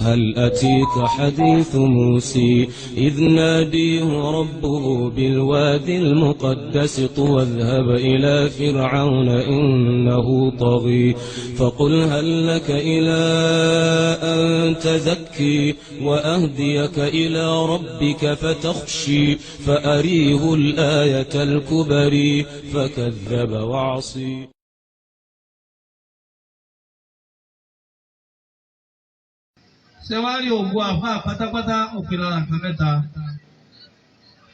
هل أتيك حديث موسى إذ ناديه ربه بالوادي المقدس طوى اذهب إلى فرعون إنه طغي فقل هل لك إلى أن تزكي وأهديك إلى ربك فتخشي فأريه الآية الكبري فكذب وعصي. Ṣé wàá rí ògùn àfa pátápátá òpin lára nǹkan mẹ́ta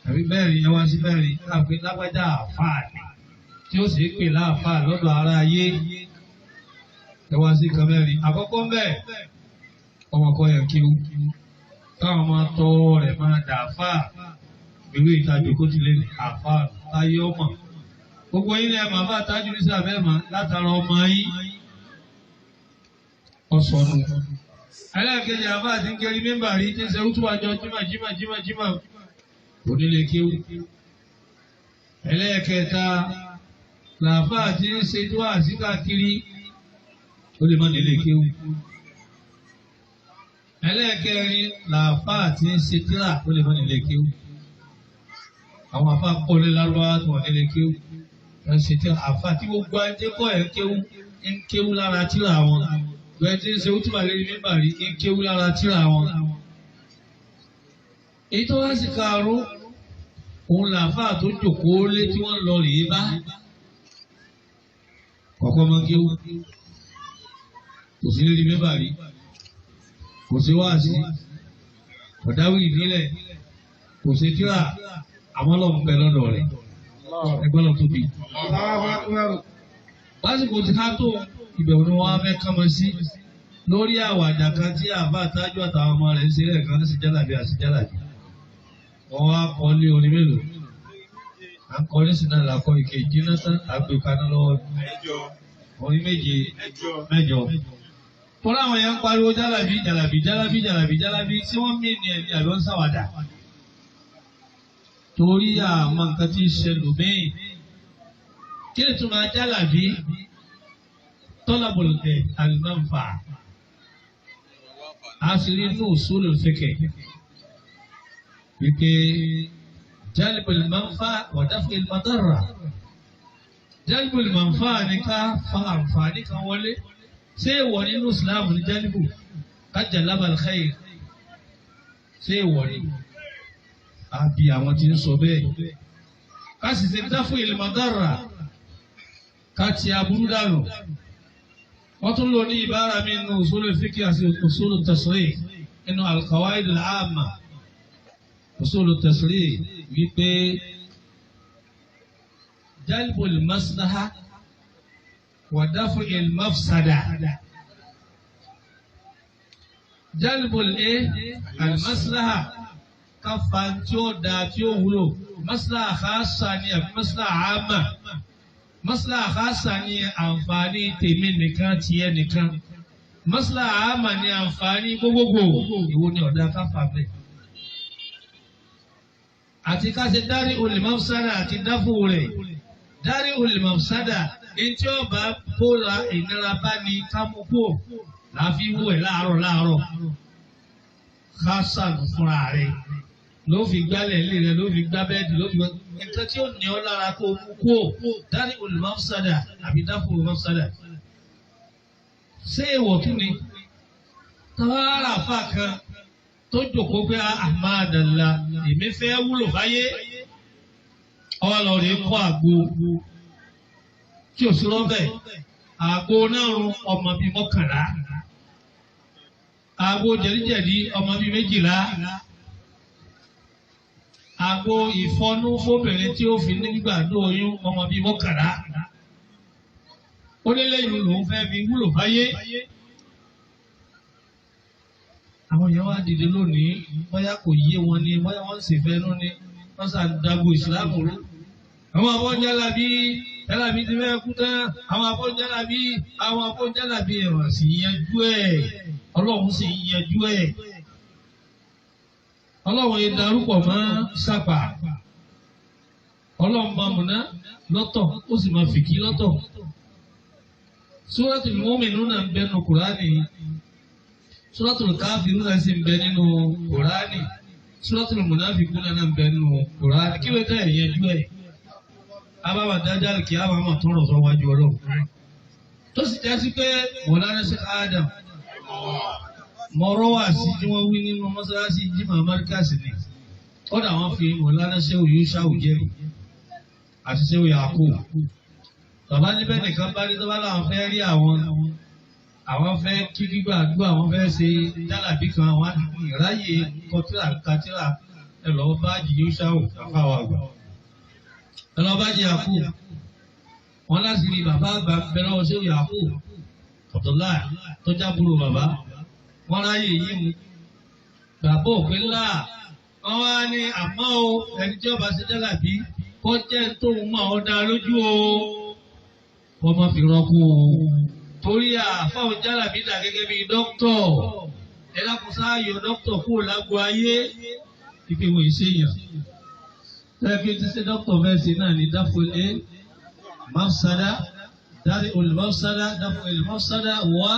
tàbí mẹ́rin? Ẹ wá sí mẹ́rin láàpin lágbájá àfa ni tí ó sì pè láàfa lọ́dọ̀ ara ayé. Ẹ wá sí nǹkan mẹ́rin. Àkọ́kọ́ ń bẹ̀, ọmọkọ yẹn kí ó káwọn máa tọ́ rẹ̀ máa dà fà ìwé ìtajà kó ti lé àfa táyé ọmọ gbogbo yín ni ẹ máa bá tájú ní sàbẹ̀ mà látara ọmọ yín ọ̀sọ̀nù. Ẹlẹ́ẹ̀kejì, àbá àti ń kiri mímbà rí tí ń ṣe útúbà jọ jímà jímà jímà jímà kò ní lè kéwú. Ẹlẹ́ẹ̀kẹta, làáfà àti ń ṣe tó àṣìkà kiri, ó lè má nílé kéwú. Ẹlẹ́ẹ̀kẹrin, làáfà àti ń ṣe tíra, ó lè má nílé kéwú. Àwọn àfa kọ́lé lárúbáwá tó wà nílé kéwú. Wọ́n ṣe tíra àfa tí gbogbo ajé kọ́ ẹ̀ kéwú ń kéwú lára tíra wọn. Bẹ́ẹ̀ tí ń ṣe útúbà lérí mímbà rí ń kéwú lára tíra wọn. Èyí tó wá sí karùn-ún, òun làáfà tó jòkóó lé tí wọ́n lọ rèé bá. Kọ̀kọ́ máa kéwú. Kò sí lérí mímbà rí. Kò sí wáàsí. Kò dáwì ìbílẹ̀. Kò sí tíra. Àwọn ọlọ́run bẹ lọ́dọ̀ rẹ̀. Ẹgbẹ́ lọ tóbi. Lásìkò tí ká tó ìbẹ̀wò ni wọ́n á fẹ́ kán mọ́ sí lórí àwàdà kan tí àbá àtájú àtàwọn ọmọ rẹ̀ ń ṣe lẹ́ẹ̀kan sí jálàbí àti jálàbí. Wọ́n wá kọ́ lé orin mélòó. À ń kọ́ ní sinmi làkọ́ ìké jiná tán àgbè kaná lọ́wọ́. Orin méje mẹ́jọ. Tọ́lá àwọn yẹn ń pariwo jálàbí jálàbí jálàbí jálàbí jálàbí tí wọ́n mí ni ẹni àbí wọ́n ṣàwàdà. Torí àmọ́ nǹkan tí ń ṣẹlẹ̀ míì. Kí ni túmọ̀ jálàbí? Tọ́lábùl al-manfa. A sì rí inú usul al-fiqh wípé jalbul manfa wa daf'il madarra. Jalbul manfa ni ká fa àǹfààní kan wọlé. Ṣé ìwọ nínú Islam ní jálíbù? Ká jalaba al-khayr. Ṣé ìwọ ni? Àbí àwọn tí ń sọ bẹ́ẹ̀. Ká sì ṣe daf'il madarra. Ká ti aburú dànù. Wọ́n tún lò ní ìbára mi nínú usul al-fiqh àti usul at-tasrih nínú al-qawaid al-amma. Usul at-tasrih wípé jalbul maslaha wa daf'il mafsada. Jalbul al-maslaha ká fa tí ó da tí ó wúlò. Maslaha khassa ni àbí maslaha amma. Maslaha khassa ni àǹfààní tèmi nìkan tiẹ̀ nìkan. Maslaha àmà ni àǹfààní gbogbogbò. Ìwo ni ọ̀dà káfà bẹ́ẹ̀. Àti ká ṣe dárí olùmọ̀sádà àti dáfò rẹ̀. Dárí olùmọ̀sádà etí ọba kóra ìnira bá ní kámúkó láfi wú ẹ̀ láàárọ̀ láàárọ̀. Kásán fúnra rẹ̀ ló fi gbálẹ̀ ilé rẹ̀, ló fi gbá bẹ́ẹ̀dì, ló fi gbá nǹkan tí ó ní ọ lára kó mú kó dárí olùmọ̀sádà àbí dáfò olùmọ̀sádà. Ṣé èèwọ̀ tún ni? Tààrà fà kan tó jòkó pé àmàdàlà èmi fẹ́ wúlò fáyé. Ọwọ́ lọ rèé kọ́ àgbo tí ò sí rọ́bẹ̀. Àgbo náà run ọmọ bíi 11. Àgbo jẹ̀díjẹ̀dí ọmọ bíi 12. Àgbo ìfọnú fóbìnrin tí ó fi nígbàdó oyún ọmọ bíi 11. Ó ní lẹ́yìn lòun fẹ́ fi wúlò fáyé. Àwọn èèyàn wá dìde lónìí, bóyá kò yé wọn ni, bóyá wọ́n ń ṣèfẹ́ nú ni, wọ́n ṣàdàgbò ìsìlámù rú. Àwọn abọ́jálàbí jálàbí ti fẹ́ kú tán, àwọn abọ́jálàbí àwọn abọ́jálàbí ẹ̀wọ̀n sì yanjú ẹ̀, Ọlọ́run sì yanjú ẹ̀. Ọlọ́run yìí darúpọ̀ mọ́ sápà. Ọlọ́run máa múná lọ́tọ̀, ó sì máa fìkí lọ́tọ̀. Suratul Mu'minun náà ń bẹnu Kùránì. Suratul Kafirun sì ń bẹ nínú Kùránì, Suratul Munafiqun náà ń bẹ nínú Kùránì. Kí ló dé ẹ̀yẹjú ẹ̀? Abáwà dájá kí á máa tọrọ sọ wájú Ọlọ́run. Tó sì jẹ́ sí pé Mọ̀lánà Sheikh Adam mọ̀rọ̀ wà sí tí wọ́n wí nínú mọ́sálásí Jimá Markaz ni. Kódà wọ́n fi Mọ̀lánà Sheikh Yushau jẹ́rìí àti Sheikh Yakub. Bàbá níbẹ̀ nìkan bá ní tọ́ba láwọn fẹ́ rí àwọn àwọn fẹ́ kí gbígbà àdúrà àwọn fẹ́ ṣe jálàbí kan àwọn ìráyè kọtíra kátírà ẹ lọ́ọ́ bá Yushau àfáwà àgbà. Ẹ lọ́ọ́ bá Yakub. Wọ́n láti rí bàbá àgbà bẹ̀rẹ̀ lọ́wọ́ Sheikh Yakub Abdullahi tó jábúrò bàbá. Wọ́n ráyè yìí mu. Bàbá òpin ńlá wọ́n wá ní àmọ́ o ẹni tí ọba ṣe jálàbí kọ́ jẹ́ tóun mọ̀ ọ́ dá lójú o. Wọ́n má fi rọ́kú o. Torí àfáwọn jálàbí dà gẹ́gẹ́ bí dókítọ̀. Ẹ lákòóso ayọ̀ dókítọ̀ kúrò lágbo ayé. Ipe wo ìṣèyàn. Tẹ́lẹ̀ kí n ti ṣe dókítọ̀ fẹ́ ṣe náà ní dáfọ́lé. Mafsada, dari ul-mafsada, dafu il-mafsada wa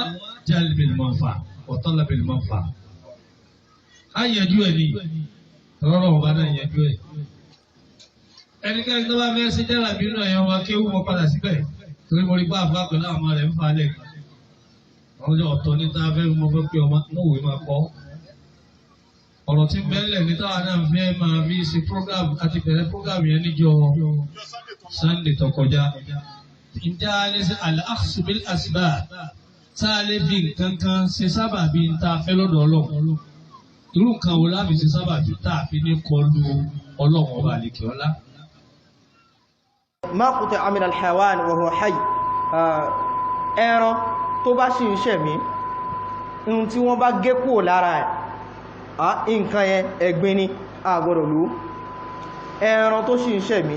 jalbil manfa, wa talabil manfa. A yanjú ẹ̀ ni, tọ́lọ́rọ̀ ọba náà yanjú ẹ̀. Ẹnikẹ́ni tó bá fẹ́ ṣe jálàbí náà yẹn wá kéwú mọ́ padà síbẹ̀. Torí mo rí bá àfa pẹ̀lú àwọn ọmọ rẹ̀ ń fa lẹ̀. Àwọn ọjọ́ ọ̀tọ̀ ní tá a fẹ́ mọ fẹ́ pé ọmọ mọ̀wé máa kọ́. Ọ̀rọ̀ tí bẹ́ẹ̀lẹ̀ ní táwa náà fẹ́ máa fi ṣe program àti bẹ̀rẹ̀ program yẹn níjọ́ Sunday tó kọjá. Ǹjẹ́ a lè ṣe al-akhzu bil asbab tá a lè fi nǹkan kan ṣe sábàbí ń tá a fẹ́ lọ́dọ̀ Ọlọ́run? Irú nǹkan wo la fi ṣe sábàbí tá a fi ní kọlu Ọlọ́run ọba àlekè ọlá? Ma quti'a min al-hayawan wa huwa hayy. Ẹran tó bá sì ń ṣẹ̀mí, ohun tí wọ́n bá gé kúrò lára ẹ̀, nǹkan yẹn ẹ̀gbin ni, a gbọ́dọ̀ lò ó. Ẹran tó sì ń ṣẹ̀mí,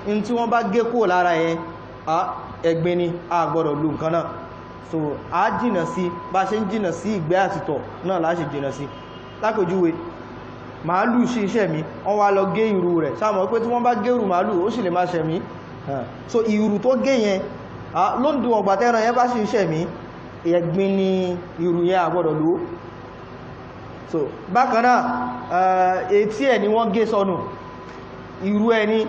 ohun tí wọ́n bá gé kúrò lára ẹ̀, ẹ̀gbin ni, a gbọ́dọ̀ lò nǹkan náà. So a jìnà sí, bá ṣe ń jìnà sí ìgbẹ́ àtìtọ̀ náà la ṣe jìnà sí. Lápèjúwe, màálù sì ń ṣẹ̀mí, wọ́n wá lọ gé ìrù rẹ̀. Ṣá mọ̀ pé tí wọ́n bá gé ìrù màálù, ó sì lè máa ṣẹ̀mí. So ìrù tó gé yẹn, lóǹdù ọgbà tẹ́ran yẹn bá sì ń ṣẹ̀mí, ẹ̀gbin ni ìrù yẹn, a gbọ́dọ̀ lò ó. So bákan náà, etí ẹ̀ ni wọ́n gé sọnù, ìrù ẹ̀ ni,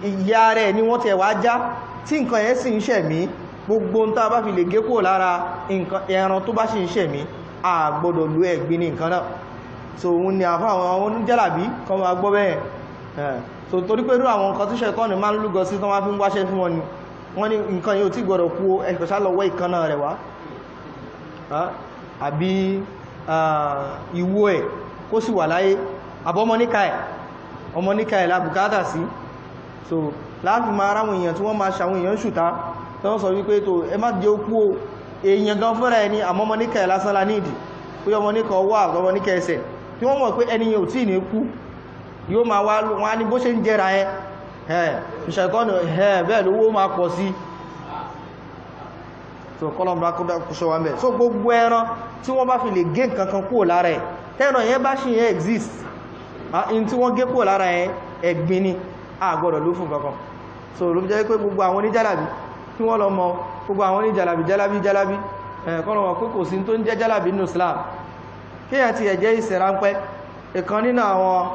ìyá rẹ̀ ni wọ́n tẹ̀ wá já, tí nǹkan yẹn sì ń ṣẹ̀mí, gbogbo ń tá a bá fi lè gé kúrò lára nǹkan ẹran tó bá sì ń ṣẹ̀mí, a gbọ́dọ̀ lò ẹ̀gbin ní nǹkan náà. So òun ni àfá àwọn oníjàlàbí kan máa gbọ́ bẹ́ẹ̀. So torí pé irú àwọn nǹkan tí ṣẹ̀tánì máa ń lúgọ sí tán wá fi ń wáṣẹ́ fún wọn ni, wọ́n ní nǹkan yóò tí gbọ́dọ̀ kú, ẹ̀kọ́ sá lọ wọ́ ìkanná rẹ̀ wá, àbí ìwo ẹ̀ kó sì wà láyé, àbọ̀ ọmọ níka ẹ̀, ọmọ níka ẹ̀ la bùkátà sí. So láàfin máa ráwọn èèyàn tí wọ́n máa ṣàwọn èèyàn ṣùtá, tí wọ́n sọ wípé tó ẹ má jẹ́ okú o, èèyàn gan fúnra ẹni, àmọ́ ọmọ níka ẹ̀ lásán la nídìí, pé ọmọ níka ọwọ́ àti ọmọ níka ẹsẹ̀, tí wọ́n mọ̀ pé ẹni yẹn ò tí ì ní kú, yóò máa wá wọ́n á ní bó ṣe ń jẹra ẹ, ìṣẹ̀tọ́nù ẹ̀ bẹ́ẹ̀ lówó máa pọ̀ sí. So kọ́lọ̀mbà kó ṣọ wa mẹ́. So gbogbo ẹran tí wọ́n bá fi lè gé nǹkan kan kúrò lára ẹ̀, tẹ́ran yẹn bá ṣì yẹn exist, in tí wọ́n gé kúrò lára ẹ̀ ẹ̀gbin ni, a gbọ́dọ̀ ló fún kankan. So ló fi jẹ́ pé gbogbo àwọn oníjàlàbí kí wọ́n lọ mọ gbogbo àwọn oníjàlàbí jálàbí jálàbí, kọ́nà wọn kó kò sí tó ń jẹ́ jálàbí nínú Islam. Kéèyàn ti ẹ̀jẹ̀ ìsìnránpẹ́, ìkan nínú àwọn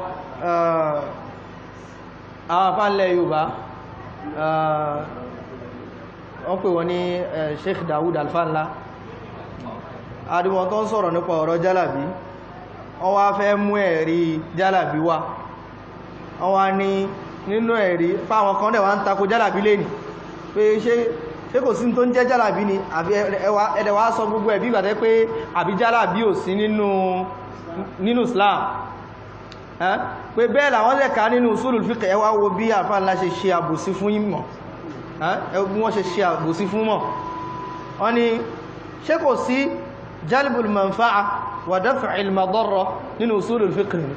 afánlẹ̀ Yorùbá, wọ́n pè wọ́n ní Sheikh Dawud Alfanla, adúmọ̀ tó ń sọ̀rọ̀ nípa ọ̀rọ̀ jálàbí, wọ́n wá fẹ́ mú ẹ̀rí jálàbí wá, wọ́n wá ní nínú ẹ̀rí fáwọn kan dẹ̀ wá ń tako jálàbí lẹ́nì pé ṣé kò sí tó ń jẹ́ jálàbí ni, àbí ẹ̀dẹ̀ wá sọ gbogbo ẹ̀ bí ìgbà tẹ́ pé àbí jálàbí ò sí nínú Islam, pé bẹ́ẹ̀ làwọn lẹ́ka nínú usulul fiqh. Ẹ wá wo bí àfáà ńlá ṣe ṣe àbòsí fún ìmọ̀, bí wọ́n ṣe ṣe àbòsí fún mọ̀. Wọ́n ní ṣé kò sí jalbul manfa'a wa daf'il madarra nínú usulul fiqh ni,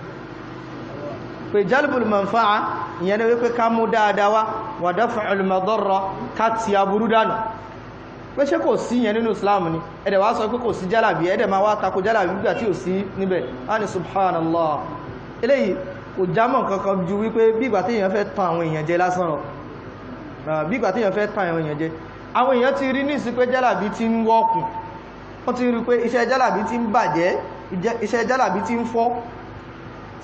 pé jalbul manfa'a ìyẹn ni wípé ká mú dáadáa wá, wa daf'il madarra ká ti aburú dànù, pé ṣé kò sí ìyẹn nínú Islam ni. Ẹ̀dẹ̀ wá sọ pé kò sí jálàbí, ẹ̀dẹ̀ máa wá tako jálàbí nígbà tí ò sí níbẹ̀. Á ní subhanallah, eléyìí kò jámọ̀ kankan ju wípé bí ìgbà tí èèyàn fẹ́ tan àwọn èèyàn jẹ lásán lọ, bí ìgbà tí èèyàn fẹ́ tan àwọn èèyàn jẹ. Àwọn èèyàn ti rí ní ìsìn pé jálàbí ti ń wọ́ọ̀kùn, Wọ́n ti rí pé iṣẹ́ jálàbí ti ń bàjẹ́, iṣẹ́ jálàbí ti ń fọ́.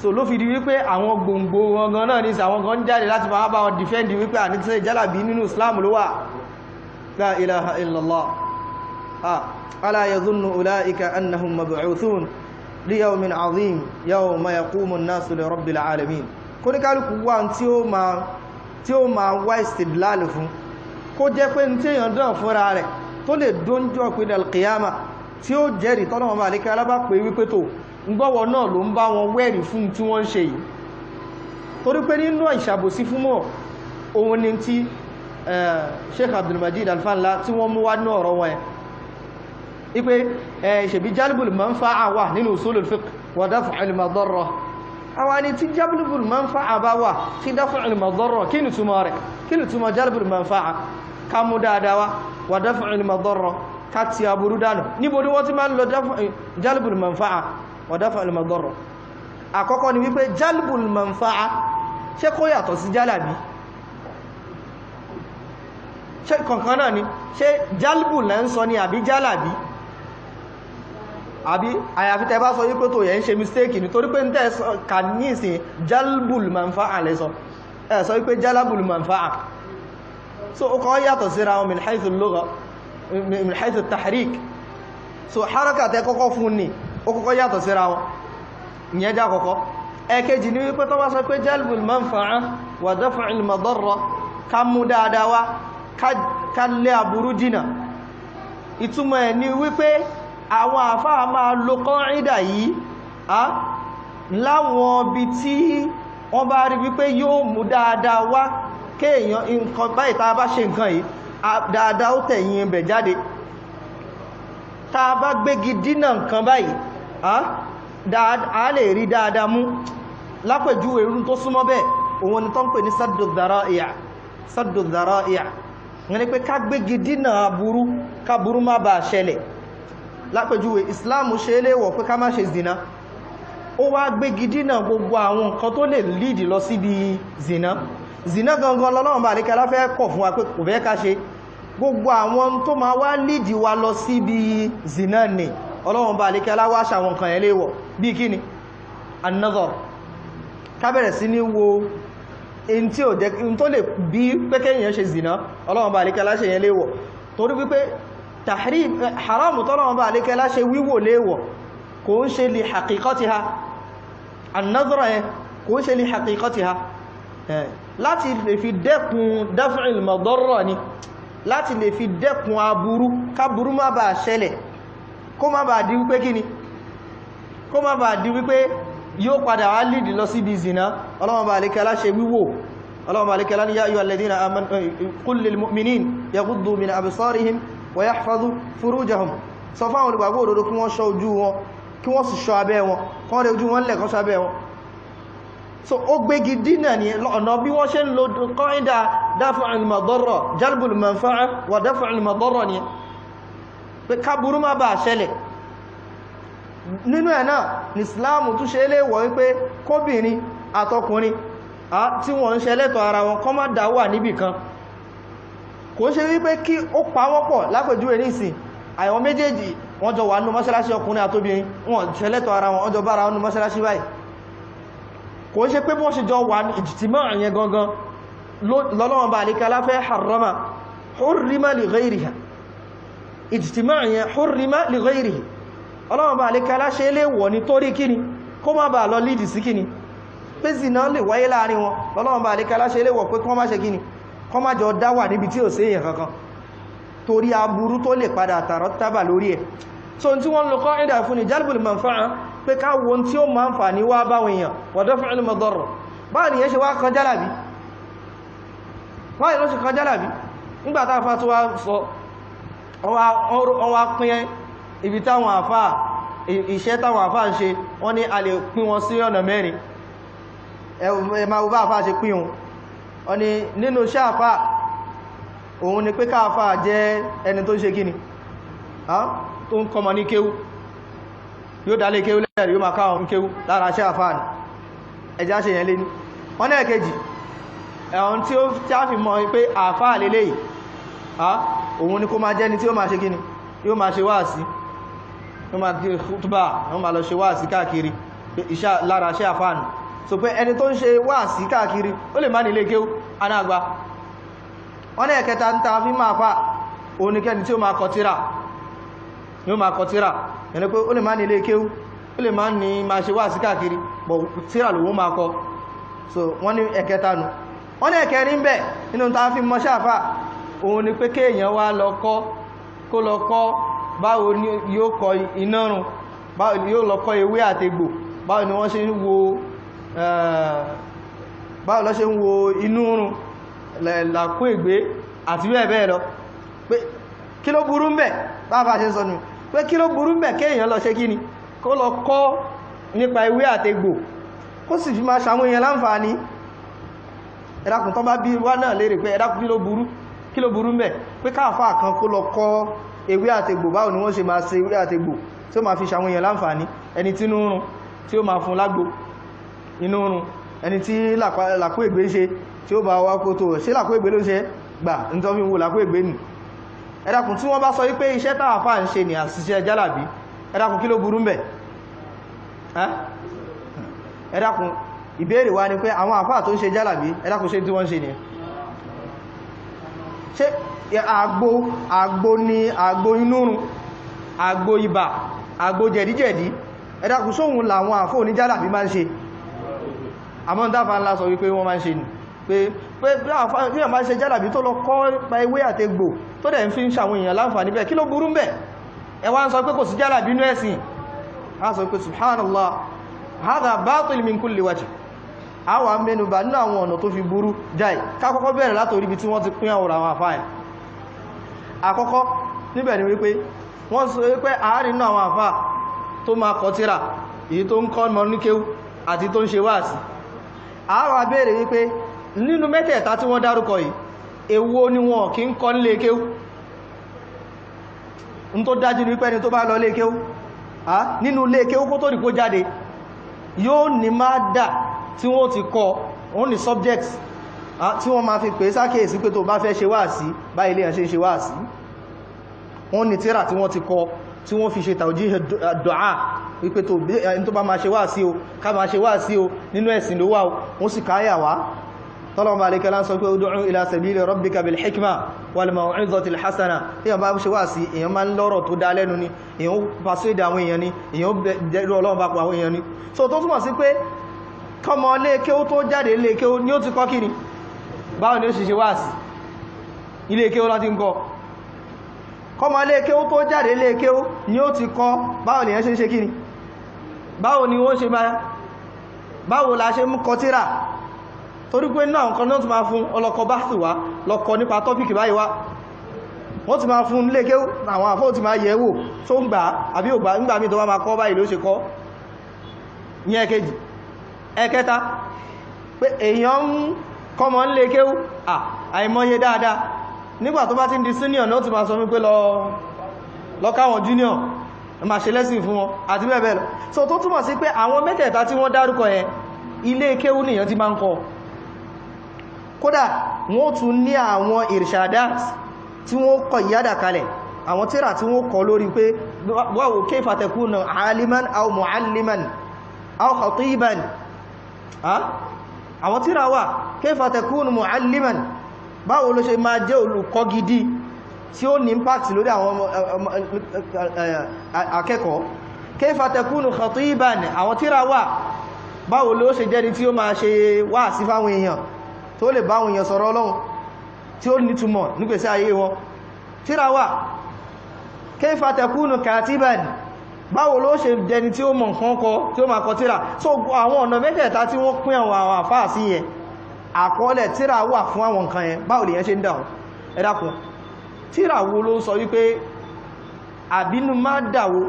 So ló fi di wípé àwọn gbòǹgbò wọn gan náà ní àwọn gan jáde láti máa bá wọn dìfẹ́ndì wípé àní tí jálàbí nínú Islam ló wà. La ilaha illallah. Ala yadhunnu ulaika annahum mab'uthun li yawmin 'azim yawma yaqumu an-nasu li rabbil alamin. Kóníkálùkù wà tí ó máa wá istidlal fún, kó jẹ́ pé ní tí èèyàn dán fúnra rẹ̀ tó lè dóńjọ́ pé al-qiyama tí ó jẹ́rìí tọ́lọ́wọ́n bá lékẹ́ alábá pé wípé tó gbọ́wọ́ náà ló ń bá wọn wẹ́rìí fún tí wọ́n ń ṣe yìí. Torí pé nínú ìṣàbòsí fún mọ́ òun ni tí Sheikh Abdulmajid Alfanla tí wọ́n mú wá ní ọ̀rọ̀ wọn ẹ̀ wípé ṣèbí jalbul manfa'a wà nínú usulul fiqh wa daf'ul madarra. Àwọn ni tí jalbul manfa'a bá wà tí daf'ul madarra, kí ni túmọ̀ rẹ̀? Kí ni túmọ̀ jalbul manfa'a? Ká mú dáadáa wá, wa daf'ul madarra, ká ti aburú dànù. Níbo ni wọ́n ti máa ń lọ jalbul manfa'a wa daf'ul madarra? Àkọ́kọ́ ni wípé jalbul manfa'a ṣé kó yàtọ̀ sí jálàbí? Ṣé kankan náà ni? Ṣé jalbul lẹ́ ń sọ ni àbí jálàbí? Àbí àyàfi tẹ́ bá sọ wípé tó yẹ ń ṣe mistake nítorí pé ń tẹ́ kà ní ìsìn jalbul manfa'a lẹ́ sọ, ẹ sọ wípé jalbul manfa'a. So ó kọ́ yàtọ̀ síra wọn min haythu al-lugha, min haythu at-tahrik. So haraka tẹ́ kọ́kọ́ fún ni ó kọ́kọ́ yàtọ̀ síra wọn, ìyẹn já kọ́kọ́. Ẹ̀kejì ni wípé tó bá sọ pé jalbul manfa'a wa daf'ul madarra, ká mú dáadáa wá, ká lé aburú jìnà, ìtumọ̀ ẹ̀ ni wípé àwọn àfáà máa lo kọ́rídà yìí láwọn ibi tí wọ́n bá rí wípé yóò mú dáadáa wá, kéèyàn nǹkan báyìí tá a bá ṣe nǹkan yìí dáadáa ó tẹ̀yìn ibẹ̀ jáde. Tá a bá gbégi dínà nǹkan báyìí a lè rí dáadáa mú. Lápèjúwe irun tó súnmọ́ bẹ́ẹ̀ òun ni tó ń pè ní saddu dhara'i'. Saddu dhara'i' wọ́n ní pé ká gbégi dínà aburú, káburú má bàa ṣẹlẹ̀. Lápèjúwe Islam ṣe léèwọ̀ pé ká má ṣe zina, ó wá gbégi dínà gbogbo àwọn nǹkan tó lè líìdì lọ síbi zina. Zina gangan lọ́lọ́run bá àlékẹ́ láfẹ́ kọ̀ fún wa pé kò fẹ́ ká ṣe. Gbogbo àwọn tó máa wá líìdì wa lọ síbi zina ni Ọlọ́run bá àlékẹ́ láwá ṣàwọn nǹkan yẹn léèwọ̀. Bí kí ni? An-nazar, ká bẹ̀rẹ̀ sí ní wo in tí ò jẹ́ in tó lè bí pé kéèyàn ṣe zina, Ọlọ́run bá àlékẹ́ láṣẹ yẹn léèwọ̀. Torí wípé tahrim haram tọ́lọ́run bá àlékẹ́ láṣẹ wíwò léèwọ̀ kò ń ṣe li haqiqatiha. An-nazar yẹn kò ń ṣe li haqiqatiha, láti lè fi dẹ́kun daf'il madarra ni, láti lè fi dẹ́kun aburú, káburú má bàa ṣẹlẹ̀, kó má bàa di wípé kíni, kó má bàa di wípé yóò padà wá lìdí lọ síbi zina. Ọlọ́run bá alékẹ́ láṣẹ wíwò. Ọlọ́run bá alékẹ́ lá ní ya ayyuhal ladhina amanu qul lil mu'minin yaghuddu min absarihim wa yahfazu furujahum. Sọ fáwọn olùgbàgbọ́ òdodo kí wọ́n ṣọ́ ojú wọn, kí wọ́n sì ṣọ́ abẹ́ wọn, kán rẹ ojú wọn lẹ̀ kán ṣọ́ abẹ́ wọn. So ó gbégi dínà ní ọ̀nà bí wọ́n ṣe ń lo qaida daf'ul madarra, jalbul manfa'a wa daf'ul madarra ni pé káburú má bàa ṣẹlẹ̀. Nínú ẹ̀ náà ní Islam tún ṣe léèwọ̀ wípé kóbìnrin àtọkùnrin tí wọ́n ń ṣe lẹ́tọ̀ ara wọn kó má dá wà níbì kan. Kò ṣe wípé kí ó pa wọ́n pọ̀. Lápèjúwe nísìn àwọn méjèèjì wọ́n jọ wà nínú mọ́ṣáláṣí, ọkùnrin àtóbìnrin wọ́n ṣe lẹ́tọ̀ ara wọn, wọ́n jọ bára wọn nínú mọ́ṣáláṣí báyìí. Kò ṣe pé bọ́n ṣe jọ wà ní ìjìtìmọ́ àyẹn gangan lọ́lọ́wọ́n bá àlékà láfẹ́ harrama, hurrima li ghayriha. Ìjìtìmọ́ àyẹn hurrima li ghayrihi, Ọlọ́run bá àlékà láṣẹ lè wọ̀ ní torí kíni, kó má bàa lọ lídì sí kíni, pé zina lè wáyé láàrin wọn. Lọ́lọ́run bá àlékà láṣẹ lè wọ̀ pé kó má ṣe kíni, kó má jọ dá wà níbi tí ò sí èèyàn kankan, torí aburú tó lè padà tààrọ tábà lórí ẹ̀. So tí wọ́n lọ kọ́ ìdà fún ni jalbul manfa'a, pé ká wo tí ó máa ń fà ní wá báwọn èèyàn, wa daf'ul madarra. Báwọn èèyàn ṣe wá kan jálàbí, wáyé ló ṣe kan jálàbí nígbà tá a fa tó wá sọ wọ́n wá pín ibi táwọn àfá iṣẹ́ táwọn àfá ń ṣe, wọ́n ní a lè pín wọn sí ọ̀nà mẹ́rin. Ẹ máa wo bá àfá ṣe pín wọn. Wọ́n ní nínú iṣẹ́ àfá òun ni pé káàfá jẹ́ ẹni tó ń ṣe kíni, tó ń kọmọ ní kéwú, yóò dálé kéwú lẹ́rìí, yóò máa káwọn kéwú lára iṣẹ́ àfá ni. Ẹjá ṣe yẹn lé ní. Wọ́n náà kejì, ẹ̀hún tí ó tí a fi mọ̀ pé àfá lélẹ́yìí, òun ni kó máa jẹ́ni tí ó máa ṣe kíni, yóò máa ṣe wáàsí. Wọ́n máa kí khutba, wọ́n máa lọ ṣe wáàsí káàkiri, iṣẹ́ lára ṣe àfáànù. So pé ẹni tó ń ṣe wáàsí káàkiri ó lè má ní ilé kéwú anáàgbá. Wọ́n ní ẹ̀kẹta ń ta fi máa fà oníkẹ́ni tí ó máa kọ tírà, yóò máa kọ tírà, ẹni pé ó lè má ní ilé kéwú, ó lè má ní máa ṣe wáàsí káàkiri, bọ̀ tírà lòun máa kọ. So wọ́n ní ẹ̀kẹta nù. Wọ́n ní ẹ̀kẹrin bẹ̀ nínú ta fi mọ́ ṣáfà, òun ni pé kéèyàn wá lọ kọ́, kó lọ kọ́ báwo ni yóò kọ iná run, báwo ni yóò lọ kọ́ ewé àtegbò, báwo ni wọ́n ṣe ń wo, báwo ló ṣe ń wo inú run, làkún ègbé àti bẹ́ẹ̀ bẹ́ẹ̀ lọ. Pé kí ló burú ń bẹ̀, báwa ṣe ń sọ nù pé kí ló burú ń bẹ̀ kéèyàn lọ ṣe kí ni, kó lọ kọ́ nípa ewé àtegbò, kó sì fi máa ṣàwọn èèyàn láǹfààní. Ẹ̀dàkùn tán bá bí wá náà lérè pé ẹ̀dàkùn kí ló burú, kí ló burú ń bẹ̀ pé káàfáà kan kó lọ kọ́ ewé àtegbò, báwo ni wọ́n ṣe máa ṣe ewé àtegbò tí ó máa fi ṣàwọn èèyàn láǹfààní, ẹni tí inú run tí ó máa fún lágbo inú run, ẹni tí làkú ègbé ṣe tí ó bá wá kó tó ṣe làkú ègbé ló ṣe gbà nítorí fi ń wo làkú ègbé nù. Ẹ̀dàkùn tí wọ́n bá sọ wípé iṣẹ́ táàfáà ń ṣe ní àṣìṣe jálàbí, ẹ̀dàkùn kí ló burú ń bẹ̀? Ẹ̀dàkùn ìbéèrè wa ni pé àwọn àfáà tó ń ṣe jálàbí, ẹ̀dàkùn ṣe tí wọ́n ń ṣe nìyẹn? Ṣé àgbo, àgbo ni àgbo inúrun, àgbo ibà, àgbo jẹ̀díjẹ̀dí, ẹ̀dàkùn sóhun làwọn àfóò ní jálàbí máa ń ṣe? Àmọ́ dáfà ńlá sọ wípé wọ́n máa ń ṣe nì pé pé bí wọ́n máa ń ṣe jálàbí tó lọ kọ́ pa ewé àtegbò tó dẹ̀ ń fi ń ṣàwọn èèyàn láǹfààní bẹ́ẹ̀, kí ló burú ń bẹ̀? Ẹ wá ń sọ pé kò sí jálàbí inú ẹ̀sìn. A sọ pé subhanallah, hadha batil min kulli wajh. A wà mẹ́nubà nínú àwọn ọ̀nà tó fi burú jáì. Ká kọ́kọ́ bẹ̀rẹ̀ látorí ibi tí wọ́n ti pín àwòrán àwọn àfáà yẹn. Àkọ́kọ́ níbẹ̀ ni wípé wọ́n sọ wípé àárín nínú àwọn àfáà tó máa kọ tírà, èyí tó ń kọ́ mọ́ ní kéwú àti tó ń ṣe wáàsí. A wá béèrè wípé nínú mẹ́tẹ̀ẹ̀ta tí wọ́n dárúkọ yìí, èwo ni wọn kì í kọ́ nílé kéwú? N tó dájú ni wípé ẹni tó bá lọ lé kéwú, nínú lé kéwú kó tó rí kó jáde, yóò ní máa dà tí wọ́n ti kọ́, wọ́n ní subjects tí wọ́n máa fi pè sákèèsí pé tó bá fẹ́ ṣe wáàsí, báyìí lè ṣe ń ṣe wáàsí. Wọ́n ní tírà tí wọ́n ti kọ́, tí wọ́n fi ṣe tawjih du'a wípé tó ẹni tó bá máa ṣe wáàsí o, ká máa ṣe wáàsí o, nínú ẹ̀sìn ló wà o, wọ́n sì káyà wá. Tọ́lọ́mọ àlékẹ́lá ń sọ pé ud'u ila sabili rabbika bil hikma wal maw'izati al hasana. Èèyàn bá ṣe wáàsí, èèyàn máa ń lọ́rọ̀ tó dá lẹ́nu ni, èèyàn persuade àwọn èèyàn ni, èèyàn bẹ̀rù Ọlọ́run bá pa àwọn èèyàn ni. So tó túmọ̀ sí pé kọ́mọ lé kéwú tó jáde lé kéwú ni ó ti kọ́ kíni, báwo ni ó ṣe ṣe wáàsí, ilé kéwú láti ń kọ́. Kọ́mọ lé kéwú tó jáde lé kéwú ni ó ti kọ́ báwo ni ẹ ṣe ń ṣe kíni, báwo ni wọ́n ṣe máa, báwo la ṣe mú kọ tírà. Torí pé náà nǹkan náà ti máa fún ọlọ́kọ bá sì wá lọ́kọ nípa tọ́pìkì báyìí wá, wọ́n ti máa fún lé kéwú, àwọn àfọ́ ti máa yẹ̀ wò tó ń gbà àbí ò gbà, nígbà míì tó bá máa kọ́ báyìí ló ṣe kọ́. Ní ẹ̀kejì, ẹ̀kẹta pé èèyàn ń kọ́mọ ń lé kéwú, àìmọye dáadáa, nígbà tó bá ti ń di senior náà ti máa sọ wípé lọ káwọn junior máa ṣe lẹ́sìn fún wọn àti bẹ́ẹ̀ bẹ́ẹ̀ lọ. So tó túmọ̀ sí pé àwọn mẹ́tẹ̀ẹ̀ta tí wọ́n dárúkọ yẹn, ilé kéwú nìyàn ti máa ń kọ́. Kódà wọ́n tún ní àwọn irshadat tí wọ́n kọ ìyádà kalẹ̀, àwọn tírà tí wọ́n kọ lórí pé wáwo kayfa takunu aliman aw mualliman aw khatiban. Àwọn tírà wà kayfa takunu mualliman, báwo ló ṣe máa jẹ́ olùkọ́ gidi tí ó ní impact lórí àwọn akẹ́kọ̀ọ́. Kayfa takunu khatiban, àwọn tírà wà báwo ló ṣe jẹ́ni tí ó máa ṣe wáàsí fáwọn èèyàn, tó lè bá àwọn èèyàn sọ̀rọ̀ Ọlọ́run tí ó nítumọ̀ nígbèsí ayé wọn. Tírà wà kayfa takunu katiban, báwo ló ṣe jẹni tí ó mọ̀ nǹkan kọ tí ó máa kọ tírà. So àwọn ọ̀nà mẹ́tẹ̀ẹ̀ta tí wọ́n pín àwọn àfáà sí yẹn, àkọọ́lẹ̀ tírà wà fún àwọn nǹkan yẹn, báwo lèyẹn ṣe ń dà wọ́n? Ẹ dákun, tírà wo ló ń sọ wípé àbínú má dàwó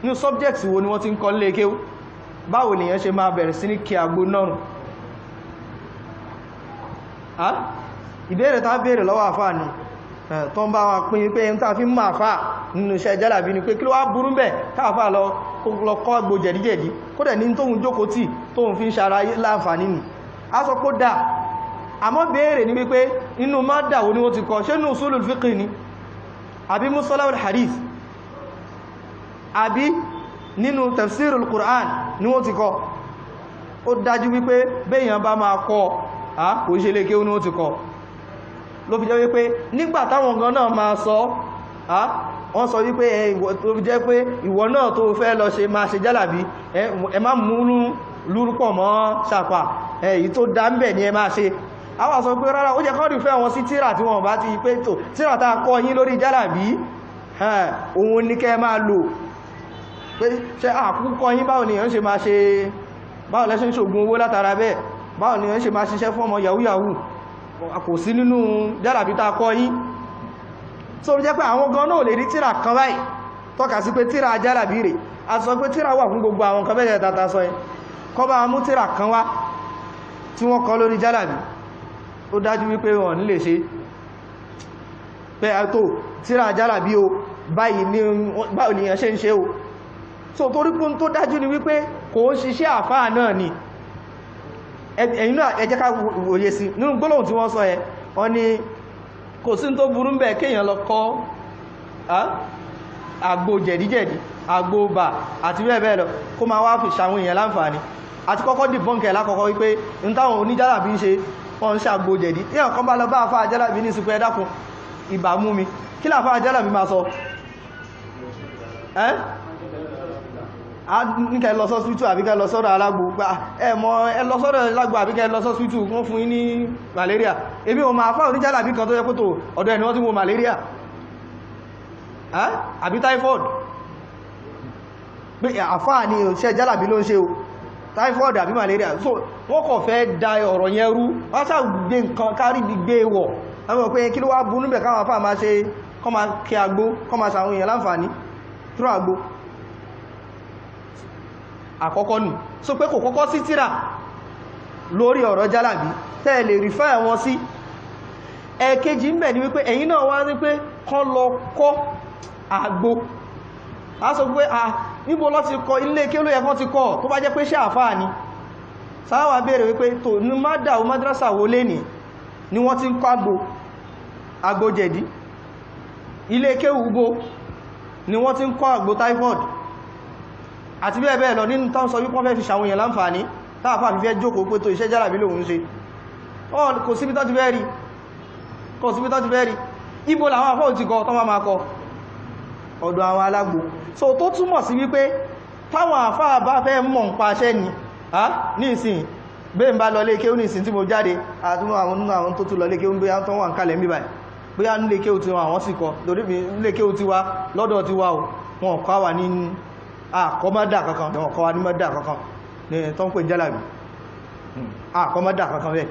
ní subject wo ni wọ́n ti ń kọ́ nílé kéwú, báwo lèyẹn ṣe máa bẹ̀rẹ̀ sí ní kí àgbo nọ́rùn? Ìbéèrè tá béèrè lọ́wọ́ àfáà ni tó ń bá wa pín pé ń tàà fi mọ́ àfáà nínú iṣẹ́ jálàbí ni pé kí ló wá burú bẹ̀ káàfáà lọ kọ́ àgbo jẹ̀díjẹ̀dí, kó dẹ̀ ní tóhun jókòó tì tóhun fi ń ṣara láǹfààní nì. A sọ pé dà, àmọ́ béèrè ní wípé inú má dàwó ni wọ́n ti kọ́, ṣé nínú usulul fiqh ni àbí musalahul hadith? Àbí nínú tafsirul Qur'an ni wọ́n ti kọ́. Ó dájú wípé béèyàn bá máa kọ́, kò ṣe lè kéwú ní wọ́n ti kọ́. Ló fi jẹ́ wípé nígbà táwọn gan náà máa sọ, wọ́n sọ wípé ló fi jẹ́ pé ìwọ náà tó fẹ́ lọ ṣe máa ṣe jálàbí, ẹ má mú lúrúpọ̀ mọ́ ṣàpà, èyí tó dá ń bẹ̀ ni ẹ máa ṣe. Àwọn sọ pé rárá, ó jẹ́ kọ́ rí fẹ́ wọn sí tíra tí wọ́n bá ti pé tó tíra tá a kọ́ yín lórí jálàbí, òun ní kẹ́ máa lò. Pé ṣe àkúkọ yín báwo ni èèyàn ṣe máa ṣe, báwo lẹ́ṣẹ́ ń ṣògùn owó látara bẹ́ẹ̀, báwo ni èèyàn ṣe máa ṣiṣẹ́ fún ọmọ yahoo yahoo, kò sí nínú jálàbí tá a kọ́ yín. So jẹ́ pé àwọn gan náà lè rí tíra kan báyìí tọ́ka sí pé tíra jálàbí rẹ̀. A sọ pé tíra wà fún gbogbo àwọn kan bẹ́ẹ̀ tata sọ yẹn, kọ́ bá mú tíra kan wá tí wọ́n kọ lórí jálàbí, ó dájú wípé wọ́n ní lè ṣe pé tó tíra jálàbí o, báyìí ni báwo ni èèyàn ṣe ń ṣe o. So torí pé tó dájú ni wípé kò ń ṣiṣẹ́ àfáà náà ni. Ẹ̀yin náà ẹ jẹ́ ká wòye sí nínú gbólóhùn tí wọ́n sọ yẹn. Wọ́n ní kò sí tó burú ń bẹ̀ kéèyàn lọ kọ́ àgbo jẹ̀díjẹ̀dí, àgbo bà àti bẹ́ẹ̀ bẹ́ẹ̀ lọ, kó máa wá fi ṣàwọn èèyàn láǹfààní. Àti kọ́kọ́ dìbọ́nkẹ̀ lákọ́kọ́ wípé n táwọn oníjálàbí ń ṣe, wọ́n ń ṣe àgbo jẹ̀dí. Tí àwọn kan bá lọ bá àfáà jálàbí ní ìsìnkú, ẹ dákun ibà mú mi, kí láàfáà jálàbí máa sọ? Ẹ́ ní kẹ́ lọ sọ́sítù àbí kẹ́ lọ sọ́dọ̀ alágbo, ẹ mọ̀ ẹ lọ sọ́dọ̀ alágbo àbí kẹ́ lọ sọ́sítù wọ́n fún yín ní malaria. Èmi ò máa fáwọn oníjálàbí kan tó yẹ pé tó ọ̀dọ̀ ẹni wọ́n ti wo malaria àbí typhoid, pé àfáà ni òṣìṣẹ́ jálàbí ló ń ṣe o, typhoid àbí malaria. So wọ́n kàn fẹ́ da ọ̀rọ̀ yẹn rú, wọ́n ṣàgbé nǹkan kárí bí gbé wọ̀. Àwọn pé kí ló wá burú níbẹ̀ káwọn àfáà máa ṣe, kọ́ máa kí agbó, kọ́ máa ṣàwọn èèyàn láǹfààní through àgbo. Àkọ́kọ́ nù so pé kò kọ́kọ́ sí tíra lórí ọ̀rọ̀ jálàbí tẹ́ lè rí fẹ́ wọn sí. Ẹ̀kejì ń bẹ̀ ni wípé ẹ̀yin náà wá ní pé kọ́ lọ kọ́ àgbo. A sọ pé a níbo lọ ti kọ́, ilé kí ló yẹ kán ti kọ́, tó bá jẹ́ pé ṣé àfáà ni. Sáwà béèrè wípé tó ní mádà o madrasa wo lé ní ni wọ́n ti ń kọ́ àgbo, àgbo jẹ̀dí, ilé kéwú bo ni wọ́n ti ń kọ́ àgbo typhoid àti bẹ́ẹ̀ bẹ́ẹ̀ lọ, nínú tán sọ wípé wọ́n fẹ́ fi ṣàwọn èèyàn láǹfààní, táàfà fi fẹ́ jókòó pé tó iṣẹ́ jálàbí lòun ṣe. Kò síbi tán ti fẹ́ rí, kò síbi tán ti fẹ́ rí. Ibo làwọn afọ́ ti kọ tán máa kọ ọ̀dọ̀ àwọn alágbo. So tó túmọ̀ sí wípé táwọn àfáà bá fẹ́ mọ̀ ń pa iṣẹ́ ni ní ìsìn bẹ́ẹ̀ ń bá lọ lé kéwú ní ìsìn tí mo jáde, àti àwọn àwọn tó tún lọ lé kéwú bóyá tó wà ń kalẹ̀ ń bíbáyìí, bóyá nílé kéwú tí wọn àwọn sì kọ lórí nílé kéwú tí wa lọ́dọ̀ tí wa o, wọn kọ́ wa ní àkọ́mọ́dà kankan, wọn kọ́ wa ní mọ́dà kankan ní tó ń pè jálàbí, àkọ́mọ́dà kankan bẹ́ẹ̀.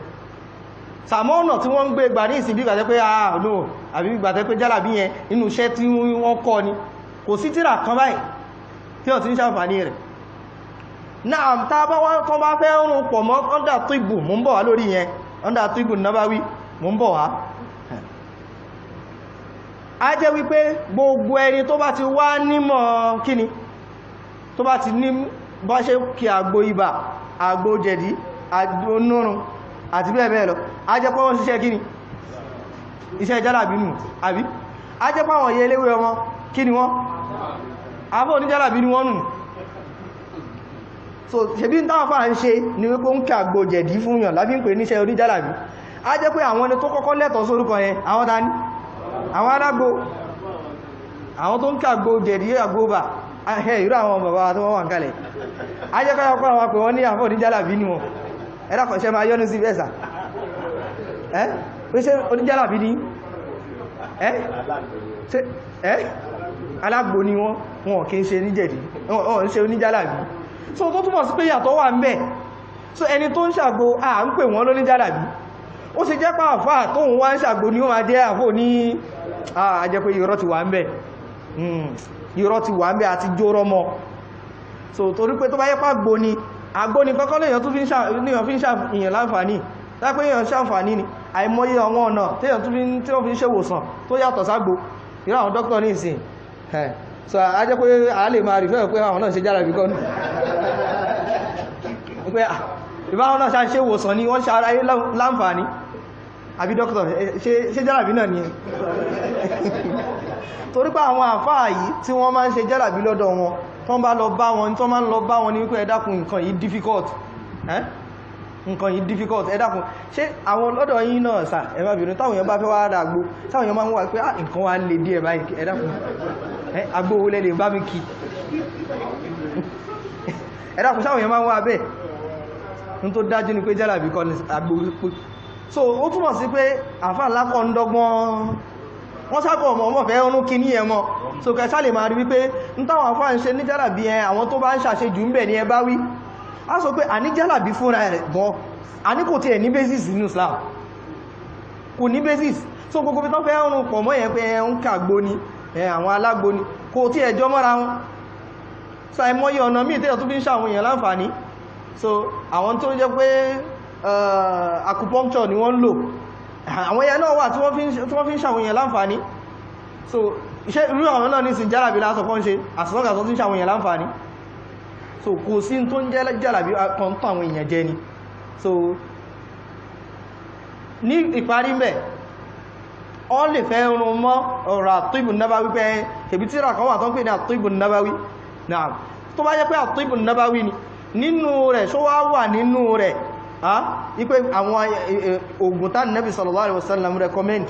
Sàmọ́ ọ̀nà tí wọ́n ń gbé gbà ní ìsìn bí gbàtẹ́ pé ah no, àbí gbàtẹ́ pé jálàbí yẹn nínú iṣẹ́ tí wọ́n kọ́ ni, kò sí tíra kan báyìí tí wọ́n ti ń ṣàǹfààní rẹ̀. Náà tá a bá wá tán bá fẹ́ rún pọ̀ mọ́ ọ́ndà tíbù, mò ń bọ̀ wá lórí yẹn, ọ́ndà tíbù nábáwí, mò ń bọ̀ wá. A jẹ́ wípé gbogbo ẹni tó bá ti wá nímọ̀ kíni, tó bá ti ní bá ṣe kí àgbo ibà, àgbo jẹ̀dí, àgbo nírun àti bẹ́ẹ̀ bẹ́ẹ̀ lọ, a jẹ́ pé wọ́n ṣiṣẹ́ kíni, iṣẹ́ jálàbí nù, àbí a jẹ́ pé àwọn iye eléwé ọmọ kíni wọ́n, àbọ̀ oníjálàbí ni wọ́n nù. So ṣebí ń táwọn fáà ń ṣe ni wípé ó ń kí àgbo jẹ̀dí fún yàn lábí ń pè níṣẹ́ oníjálàbí. A jẹ́ pé àwọn ẹni tó kọ́kọ́ lẹ́tọ̀ọ́ sórúkọ yẹn, àwọn ta ni? Àwọn alágbo, àwọn tó ń kí àgbo jẹ̀dí, àgbo bà, irú àwọn bàbá tó wọ́n wà ń kalẹ̀. A jẹ́ káyọ̀ kọ́ àwọn pè wọ́n ní àfọ́ oníjálàbí ni wọn. Ẹ dákun, ṣe máa yọ́nú sí bẹ́ẹ̀ sà? Ẹ́ pé ṣé oníjálàbí ni? Ẹ́ ṣé ẹ́ alágbo ni wọ́n, wọn kì í ṣe oníjẹ̀dí, wọn ń ṣe oníjálàbí. So tó túmọ̀ sí pé yàtọ̀ wà ń bẹ̀. So ẹni tó ń ṣàgbo à ń pè wọ́n lóníjálàbí. Ó ṣe jẹ́ pé àfáà tóun wá ń ṣàgbo ni ó máa jẹ́ àfó ní àjẹ́ pé irọ́ ti wà ń bẹ̀. Irọ́ ti wà ń bẹ̀ àti jórọ́ mọ́. So torí pé tó bá yẹ pé àgbo ni, àgbo ni kọ́kọ́ lèèyàn tún fi ń ṣàfihàn láǹfààní. Lápé èèyàn ṣàǹfààní ni, àìmọye àwọn ọ̀nà téèyàn tún fi ń tí wọ́n fi ń ṣèwòsàn tó yàtọ̀ ságbo. Irú àwọn dókítà ní ìsìn. So a jẹ́ pé a lè máa rí fẹ́ pé àwọn náà ṣe jálàbí kọ́ ní. Pé ìbáwọn náà ṣe ìwòsàn ni wọ́n ṣe ara ayé láǹfààní. Àbí dókítà ṣe jálàbí náà ni? Torí pé àwọn àfáà yìí tí wọ́n máa ń ṣe jálàbí lọ́dọ̀ wọn, tán bá lọ bá wọn, tán máa ń lọ bá wọn ní wípé ẹ dákun, nǹkan yìí difficult, nǹkan yìí difficult, ẹ dákun, ṣé àwọn lọ́dọ̀ yín náà sà, ẹ má bínú, táwọn èèyàn bá fẹ́ wá ra àgbo, táwọn èèyàn máa ń wà pé nǹkan wá lè díẹ̀ báyìí, ẹ dákun, àgbo wo lẹ lè bá mi kì, ẹ dákun, sáwọn èèyàn máa ń wá bẹ́ẹ̀? N tó dájú ni pé jálàbí kọ́ ni àgbo pé. So ó túmọ̀ sí pé àfáà ńlá kọ́ ń dọ́gbọ́n, wọ́n sábọ̀ ọmọ ọmọ fẹ́ ọrún kí ní ẹmọ. So kẹsà lè máa rí wípé ń táwọn àfáà ń ṣe ní jálàbí ẹ, àwọn tó bá ń ṣàṣejù ń bẹ̀ ní ẹ bá wí. A sọ pé àní jálàbí fúnra rẹ̀ gan, àní kò tiẹ̀ ní basis nínú Islam, kò ní basis. So gbogbo bí tán fẹ́ ọrún pọ̀ mọ́ yẹn pé ẹ ń kàgbo ni, ẹ àwọn alágbo ni, kò tiẹ̀ jọ mọ́ra wọn. So àìmọye ọ̀nà míì tẹ́yọ̀ tó fi ń ṣàwọn èèyàn láǹfààní. So àwọn tó jẹ́ pé acupuncture ni wọ́n ń lò, àwọn ẹ̀yà náà wà tí wọ́n fi ń ṣàwọn èèyàn láǹfààní. So iṣẹ́ irú àwọn náà ní sin jálàbí lásọ fọ́n ṣe àsọ́gà tó ti ń ṣàwọn èèyàn láǹfààní. So kò sí tó ń jẹ́ jálàbí kan tó àwọn èèyàn jẹ ni. So ní ìparí mẹ́, ọ lè fẹ́ rún mọ́ ọ̀rọ̀ àtúìbù nábáwí pé ṣèbí tíra kan wà tó ń pè ní àtúìbù nábáwí náà. Tó bá jẹ́ pé àtúìbù nábáwí ni, nínú rẹ̀ ṣó wá wà nínú rẹ̀ ipé àwọn ògùn tá Nábì sallallahu alaihi wasallam recommend,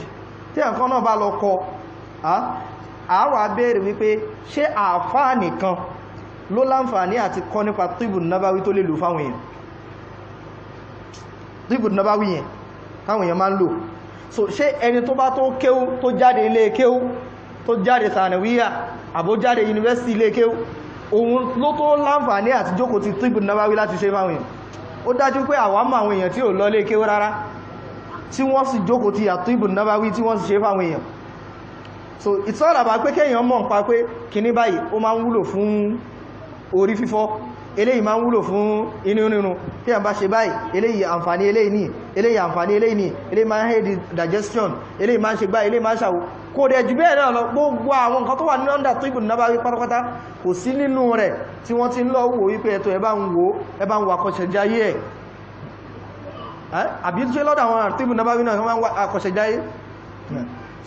tí ẹ̀kan náà bá lọ kọ, a wà béèrè wípé ṣé àfáà nìkan ló láǹfààní àti kọ́ nípa tíbù nábáwí tó lè lò fáwọn èèyàn, tíbù nábáwí yẹn táwọn èèyàn máa ń lò. So ṣé ẹni tó bá tó kéwú, tó jáde ilé kéwú, tó jáde sànàwíyà àbó jáde yunifásitì ilé kéwú, òun ló tó láǹfààní àti jókòó ti tíbù nábáwí láti ṣe fáwọn èèyàn? Ó dájú pé àwa mọ̀ àwọn èèyàn tí ò lọ lé kéwú rárá, tí wọ́n sì jókòó ti àtíbù nábáwí tí wọ́n sì ṣe fáwọn èèyàn. So it's all about pé kéèyàn mọ̀ nípa pé kíní báyìí ó máa ń wúlò fún orí fífọ́, eléyìí máa ń wúlò fún inú rírun, tí a bá ṣe báyìí eléyìí àǹfààní eléyìí ní, eléyìí àǹfààní eléyìí ní, eléyìí máa ń aid digestion, eléyìí máa ń ṣe gbá, eléyìí máa ń ṣàwò. Kò dẹ̀ jù bẹ́ẹ̀ náà lọ, gbogbo àwọn nǹkan tó wà nínú under tíbù nábáwí pátápátá kò sí nínú rẹ̀ tí wọ́n ti ń lọ wò wípé ẹ̀tọ́ ẹ bá ń wò, ẹ bá ń wò àkọsẹ̀jáyé ẹ̀, àbí ṣe lọ́dọ̀ àwọn tíbù nábáwí náà wọ́n máa ń wá àkọsẹ̀jáyé.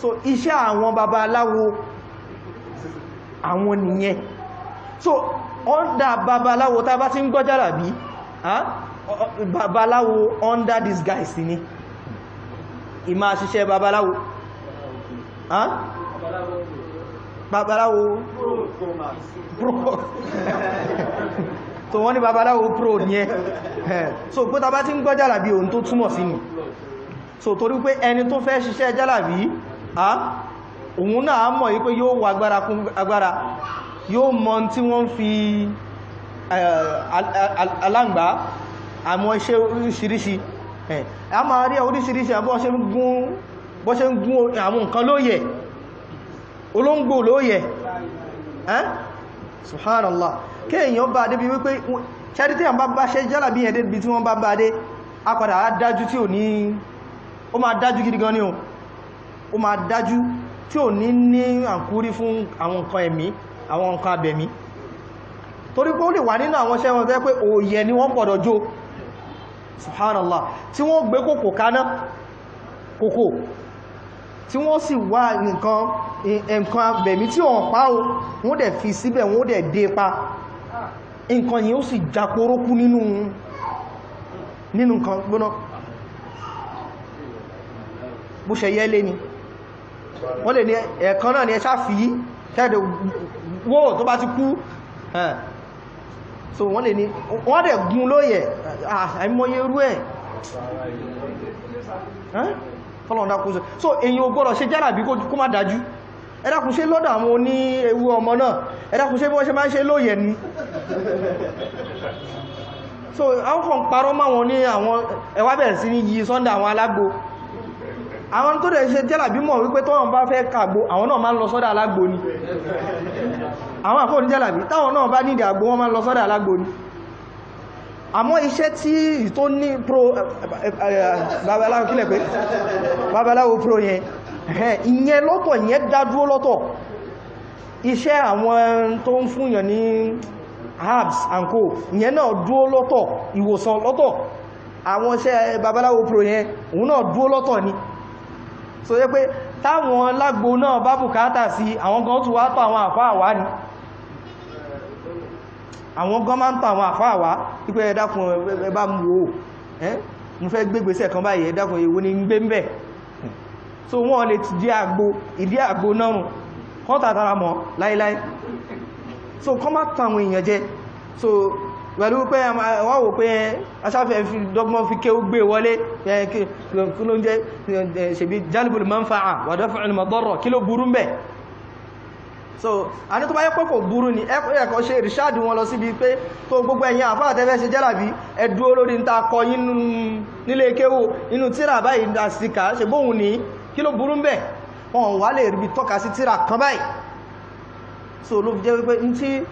So iṣẹ́ àwọn babaláwo àwọn nìyẹn. So under babaláwo tá bá ti ń gbọ́ jálàbí, babaláwo under disguise ni ìmá ṣiṣẹ́ babaláwo. Babaláwo pro, so wọ́n ní babaláwo pro ní ẹ. So pé tá bá ti ń gbọ́ jálàbí, ohun tó túmọ̀ sí ni. So torí pé ẹni tó fẹ́ ṣiṣẹ́ jálàbí, òun náà mọ̀ yí pé yóò wọ agbára kún agbára, yóò mọ̀ tí wọ́n fi aláǹgbá, àwọn iṣẹ́ oríṣiríṣi, a máa rí oríṣiríṣi bó ṣe ń gún àwọn nǹkan lóyẹ̀, olóngbò lóyẹ̀, subhanallah. Kí èèyàn bá débi wípé ṣẹ́rí tí àwọn bá ṣe jálàbí yẹn débi tí wọ́n bá bá dé, a padà á dájú tí ò ní, ó máa dájú gidi gan ni o, ó máa dájú tí ò ní ní àǹkúrí fún àwọn nǹkan ẹ̀mí, àwọn nǹkan abẹ̀mí. Torí pé ó lè wà nínú àwọn iṣẹ́ wọn tó jẹ́ pé òòyẹ̀ ni wọ́n gbọ́dọ̀ jó, subhanallah, tí wọ́n gbé kòkò kaná, kòkò tí wọ́n sì wá nǹkan abẹ̀mí tí wọ́n pa o, wọ́n dẹ̀ fi síbẹ̀, wọ́n dẹ̀ dé pa, nǹkan yìí ó sì japorókú nínú nǹkan gbóná. Bó ṣe yẹ́ lé ni wọ́n lè ní ẹ̀ẹ̀kan náà ni ẹ ṣáà fi tẹ́ẹ̀dẹ̀ wó tó bá ti kú. So wọ́n lè ní wọ́n dẹ̀ gún lóyẹ̀, àìmọye irú ẹ̀ fọ́lọ̀ndà kú. So èyàn ò gbọ́dọ̀ ṣe jálàbí kó má dájú. Ẹ dákun, ṣe lọ́dọ̀ àwọn oní ewu ọmọ náà, ẹ dákun, ṣe bí wọ́n ṣe máa ń ṣe lóyẹ̀ ni? So àwọn kan parọ́ máwọn ní àwọn ẹwà bẹ̀rẹ̀ sí ní yí sọ́ndà àwọn alágbo. Àwọn tó dẹ̀ ṣe jálàbí mọ̀ wípé tọ́wọ́n bá fẹ́ kàgbo, àwọn náà máa ń lọ sọ́dọ̀ alágbo ni. Àwọn àfọ́ ní jálàbí táwọn náà bá nídìí àgbo, wọ́n máa ń lọ sọ́dọ̀ alágbo ni. Àmọ́ iṣẹ́ tí tó ní pro babaláwo kílẹ̀ pé babaláwo pro yẹn, ìyẹn lọ́tọ̀, ìyẹn dá dúró lọ́tọ̀. Iṣẹ́ àwọn tó ń fúnyàn ní herbs and co, ìyẹn náà dúró lọ́tọ̀, ìwòsàn lọ́tọ̀. Àwọn iṣẹ́ babaláwo pro yẹn, òun náà dúró lọ́tọ̀ ni. So yẹ pé Táwọn lágbo náà bá bùkátà sí, àwọn gan tún wá tọ̀ àwọn àfáà wá ni. Àwọn gan máa ń tọ̀ àwọn àfáà wá wípé ẹ dákun, ẹ bá mú o, ẹ́ mo fẹ́ gbégbèsè kan báyìí, ẹ dákun, èwo ni ń gbé ń bẹ̀. So wọ́n lè ti dí àgbo ìdí àgbo náà rùn kọ́ tàtàrà mọ́ láíláí. So kọ́ má tàn àwọn èèyàn jẹ. So pẹ̀lú pé wọ́n wò pé asáfẹ́ fi dọ́gbọ́n fi kéwú gbé wọlé, kí ló ń jẹ́ ṣèbí jalbul manfa'a wa daf'ul madarra, kí ló burú ń bẹ̀? So a ní tó bá yẹ pé kò burú ni, ẹ̀kọ́ ṣe ìrìṣàdù wọn lọ síbi pé tó gbogbo ẹ̀yin àfáà tẹ́fẹ́ ṣe jálàbí, ẹ dúró lórí ń ta kọ yín nílé kéwú inú tíra báyìí àsìkà ṣe bóhun ní, kí ló burú ń bẹ̀? Wọn wà lè ríbi tọ́ka sí tíra kan báyìí. So ló fi jẹ́ wípé ní tí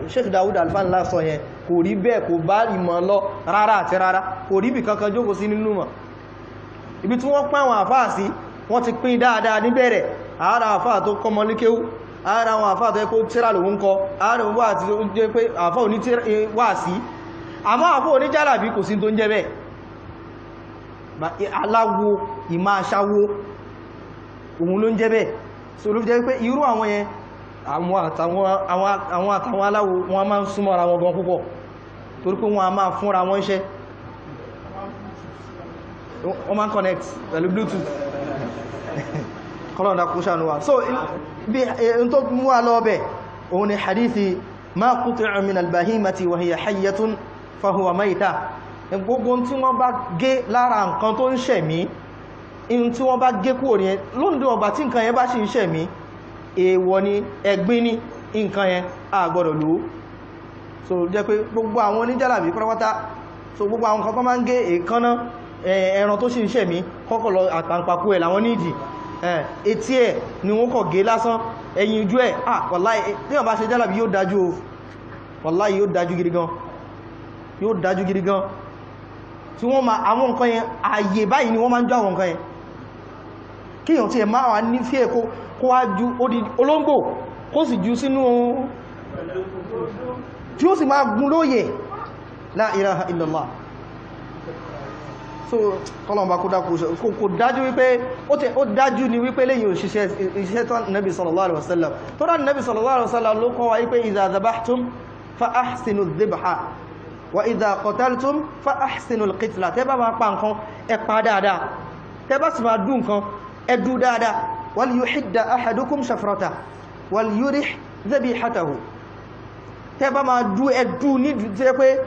Sheikh Dawud Alfa-Ńlá sọ yẹn kò rí bẹ́ẹ̀, kò bá ìmọ̀ lọ rárá àti rárá, kò rí ibì kankan jókòó sí nínú mọ̀. Ibi tí wọ́n pín àwọn àfáà sí, wọ́n ti pín dáadáa níbẹ̀rẹ̀. Àárá àfáà tó kọ́mọ ní kéwú, àárá àwọn àfáà tó yẹ kó tíra lòun kọ, àárá òun wà tí ó jẹ́ pé àfáà òní wà sí. Àmọ́ àfáà òní jálàbí kò sí tó ń jẹ́ bẹ́ẹ̀. Aláwo ìmá aṣáwó òun ló ń jẹ́ bẹ́ẹ̀. So ló fi jẹ́ pé irú àwọn yẹn, àwọn àtàwọn aláwo, wọn máa ń súnmọ́ ara wọn gan púpọ̀, torí pé wọn a máa fúnra wọn iṣẹ́, wọ́n máa ń connect pẹ̀lú Bluetooth. Kọ́lọ̀dá kó ṣàánú wa. So bí n tó mú wa lọ bẹ̀ òun ni hadithi ma quti'a min al-bahimati wa hiya hayyatun fahuwa mayta. Gbogbo tí wọ́n bá gé lára nǹkan tó ń ṣẹ̀mí, in tí wọ́n bá gé kúrò ní lóǹdó ọgbà tí nǹkan yẹn bá sì ń ṣẹ̀mí, èèwọ̀ ni, ẹ̀gbin ni nǹkan yẹn, a gbọ́dọ̀ lò ó. So jẹ́ pé gbogbo àwọn oníjàlàbí pátápátá, so gbogbo àwọn nǹkan tó máa ń gé, èékánná ẹran tó sì ń ṣẹ̀mí kọ́kọ́ lọ, àtàǹpàkò ẹ̀ làwọn nídìí, etí ẹ̀ ni wọ́n kọ̀ gé lásán, ẹ̀yìn ojú ẹ̀. Ah, wàláhì, tí wọ́n bá ṣe jálàbí yóò dájú o, wàláhì yóò dájú gidi gan, yóò dájú gidi gan. Tí wọ́n ma àwọn nǹkan yẹn, ààyè báyìí ni wọ́n máa ń jọ àwọn nǹkan yẹn, kíyàn tí ẹ máa wà ní fí ẹ̀ kó wá ju olóńgbò kó sì ju sínú tí ó sì máa gún lóye. La ilaha illallah. So kọlọ̀mbà kó dákú kò dájú wípé ó dájú ni wípé lẹ́yìn òṣìṣẹ́ iṣẹ́ tó Nabi sallallahu alaihi wasallam tó rán. Nabi sallallahu alaihi wasallam ló kọ́ wa wípé idha dhabahtum fa ahsinu dhibha wa idha qataltum fa ahsinu al-qitla. Tẹ́ bá máa pa nǹkan, ẹ pa dáadáa, tẹ́ bá sì máa dú nǹkan, ẹ dú dáadáa. Wal yuhidda ahadukum shafrata wal yurih dhabihatahu. Tẹ́ bá máa dú, ẹ dú ní tí pé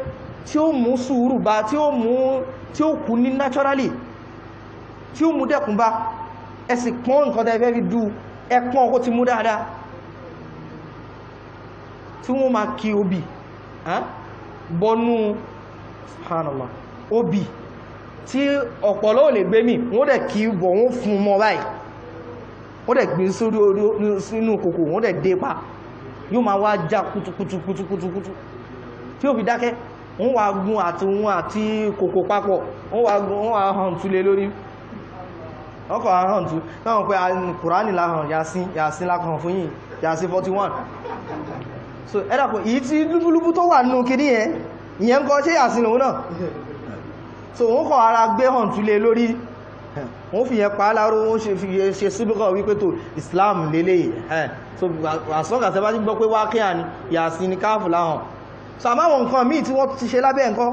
tí ó mú sùúrù bá, tí ó mú tí ó kú ní naturally, tí ó mú dẹ́kun bá. Ẹ sì pọ́n nǹkan tẹ́ fẹ́ fi dú, ẹ pọ́n kó ti mú dáadáa. Tí wọ́n máa kí obì bọnú, subhanallah, obì tí ọ̀pọ̀lọ́ ò lè gbé mì, wọ́n dẹ̀ kí bọ̀, wọ́n fún mọ́ báyìí, wọ́n dẹ̀ gbé sórí orí sínú kòkò, wọ́n dẹ̀ dé pa, yóò máa wá já kutukutukutukutu tí ó fi dákẹ́. Wọ́n wá gún àti wọn àti kòkò papọ̀, wọ́n wá gún, wọ́n wá hàn tú lé lórí ọkọ̀ hàn tú náà pé Kùránì láhàn, Yásín, Yásín láhàn fún yìí, Yásín 41. So ẹ dàpọ̀ èyí tí lúbúlúbú tó wà nínú kìíní yẹn, ìyẹn ń kọ́ ṣé Yásín lòun náà. So wọ́n kọ̀ ara gbé hàn tú lé lórí, wọ́n fi yẹn pa á láró, wọ́n ṣe fi ṣe síbíkọ̀ wípé tó Islam lélẹ̀ ẹ̀. So àsọ́gàsẹ́ bá ti gbọ́ pé wákíà ni Yásín ni káàfù láhàn. So àmọ́ àwọn nǹkan míì tí wọ́n ti ṣe lábẹ́ nǹkan,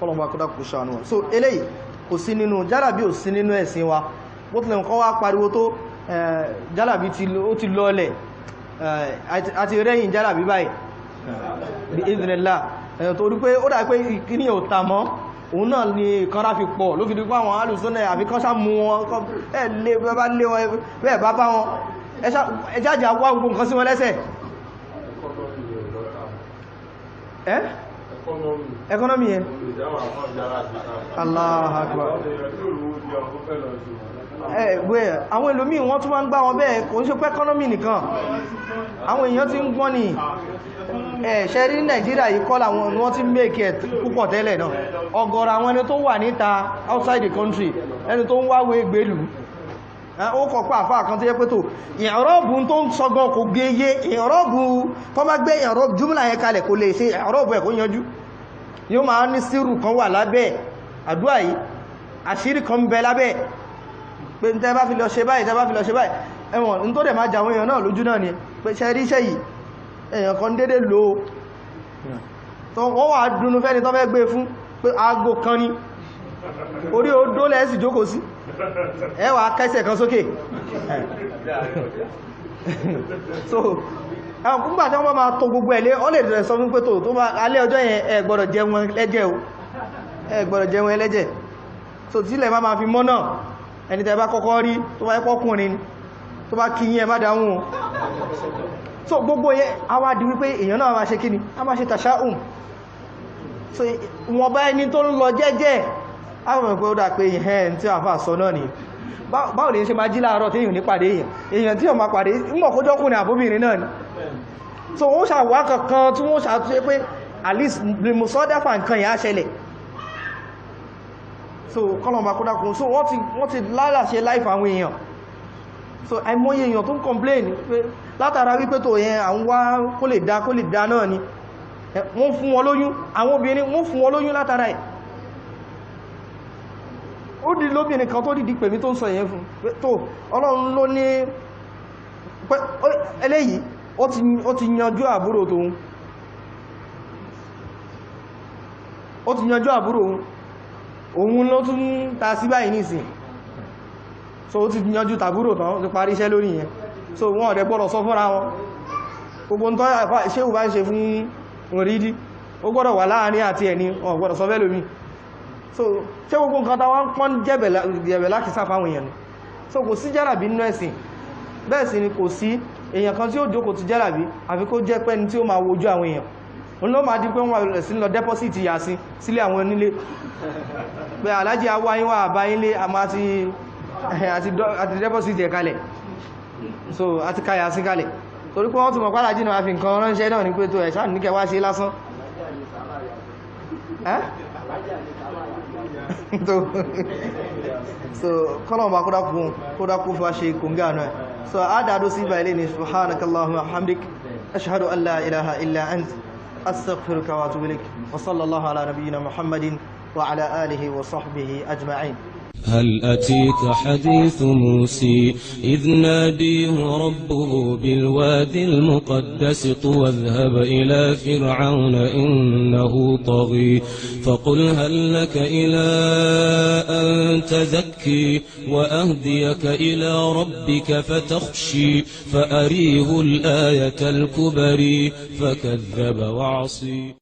kọlọ̀mbà kódà kò ṣàánú wọn. So eléyìí kò sí nínú jálàbí, ò sí nínú ẹ̀sìn wa. Bó tilẹ̀ nǹkan wá pariwo tó jálàbí ó ti lọlẹ̀, àti rẹ́yìn jálàbí báyìí bí idhnillah, torí pé ó dà pé kíní ò tà mọ́, òun náà ni ìkanra fi pọ̀ ló fi di pé àwọn alùsọ́nà àfi kán sá mú wọn ẹ̀ lé bá lé wọn bẹ́ẹ̀ bá bá wọn ẹ jájà wá gbogbo nǹkan sí wọn lẹ́sẹ̀. Eh, economy yẹn, Allah akbar. Ẹ̀ àwọn ẹlòmíì wọ́n tún máa ń gbá wọn bẹ́ẹ̀, kò ń ṣe pé economy nìkan, àwọn èèyàn ti ń gbọ́n ní ẹ̀ ṣe rí. Nàìjíríà yìí kọ́ làwọn wọ́n ti make it púpọ̀ tẹ́lẹ̀ náà. Ọ̀gọ̀rọ̀ àwọn ẹni tó wà níta, outside the country, ẹni tó ń wáwé gbèlú, ó kọ̀ pé àfáà kan tó yẹ pé tó ìrọ́bù tó ń sọgbọ́n kò gé yé ìrọ́bù tó bá gbé ìrọ́bù jùmùlà yẹn kalẹ̀, kò lè ṣe ìrọ́bù ẹ̀ kó yanjú. Yóò máa ní sírù kan wà lábẹ́ àdúrà yìí, àṣírí kan ń bẹ lábẹ́. Pé tẹ́ bá fi lọ ṣe báyìí, tẹ́ bá fi lọ ṣe báyìí, ẹ̀wọ̀n ní tó dẹ̀ máa jàwọn èèyàn náà lójú náà ni pé ṣe rí iṣẹ́ yìí, èèyàn kan dédé lò ó. Tó wọ́n wà dúnú fẹ́ni tó fẹ́ gbé fún pé aago kan ni orí odó lẹ́ẹ̀sì jókòó sí, ẹ wá kẹsẹ̀ kan sókè. So ẹ̀wọ̀n nígbà tí wọ́n máa tó gbogbo ẹ̀ lé, ó lè rẹ̀ sọ fún pé tó bá alẹ́ ọjọ́ yẹn, ẹ gbọ́dọ̀ jẹun ẹlẹ́jẹ̀ o, ẹ gbọ́dọ̀ jẹun ẹlẹ́jẹ̀. So tílẹ̀ bá máa fi mọ́ náà, ẹni tẹ́ bá kọ́kọ́ rí tó bá pọ́kùnrin tó bá kí yín, ẹ má dáhùn o. So gbogbo yẹn a wá di wípé èèyàn náà máa ṣe kíni, a máa ṣe tàṣáhùn. So wọ́n bá ẹni tó ń lọ jẹ́jẹ́, a mọ̀ pé ó dà pé ẹ̀hẹ́n tí a fà sọ náà ni. Báwo lè ṣe máa jí láàárọ̀ tí èèyàn ní pàdé èèyàn, èèyàn tí yóò máa pàdé ńgbọ̀ kójọ́kùnrin àbóbìnrin náà ni. So wọ́n ṣàwá kankan tí wọ́n ṣàtúnṣe pé at least mùsọ́dáfà nǹkan yẹn á ṣẹlẹ̀. So kọ́lọ̀mbà kódákun. So wọ́n ti lálàṣẹ láìfà àwọn èèyàn. So àìmọye èèyàn tó ń complain pé látara wípé tó yẹn àwọn wá kó lè dá, kó lè dá náà ni wọ́n fún wọn lóyún. Àwọn obìnrin wọ́n fún wọn lóyún látara ẹ̀. Ó di lóbìnrin kan tó dìdí pèmí tó ń sọ yẹn fún pé tó Ọlọ́run ló ní pé eléyìí ó ti yanjú àbúrò tóun, ó ti yanjú àbúrò òun, òun ló tún ta sí báyìí nísìn. So ó ti yanjú tàbúrò tán, ó ti parí iṣẹ́ lórí yẹn. So wọ́n ọ̀dẹ̀ gbọ́dọ̀ sọ fúnra wọn gbogbo ń tọ́ ṣéhù bá ń ṣe fún òrídí, ó gbọ́dọ̀ wà láàrin àti ẹni, wọn gbọ́dọ̀ sọ fẹ́lómi. So ṣé gbogbo nǹkan táwọn ń pọ́n jẹ̀bẹ̀ láti sá fáwọn èèyàn ni? So kò sí jálàbí nínú ẹ̀sìn. Bẹ́ẹ̀ sì ni kò sí èèyàn kan tí ó jókòó ti jálàbí àfi kó jẹ́ pẹ́ni tí ó máa wojú àwọn èèyàn. Òun ló máa di pé wọ́n rẹ̀ sí lọ dẹ́pọ́sìtì yàsín sílé àwọn onílé pé alájí awáyín wà àbáyín lé, àmọ́ àti dẹ́pọ́sìtì ẹ̀ kalẹ̀. So àti ka yàsín kalẹ̀ torí pé wọ́n ti mọ̀ pàlájì náà fi nǹkan ránṣẹ́ náà ní pé tó ẹ̀ṣá ní kẹwàá ṣe lásán. So kọ́nà bá kódákú fún wa ṣe kòǹgà náà. So a dádó sí ibà ilé ni. Subhanakallahumma wa hamdik, ashhadu an la ilaha illa ant, astaghfiruka wa atubu ilaik, wa sallallahu ala nabiyyina Muhammadin wa ala alihi wa sahbihi ajma'in. هل أتيك حديث موسى إذ ناديه ربه بالوادي المقدس طوى اذهب إلى فرعون إنه طغي فقل هل لك إلى أن تزكي وأهديك إلى ربك فتخشي فأريه الآية الكبري فكذب وعصي.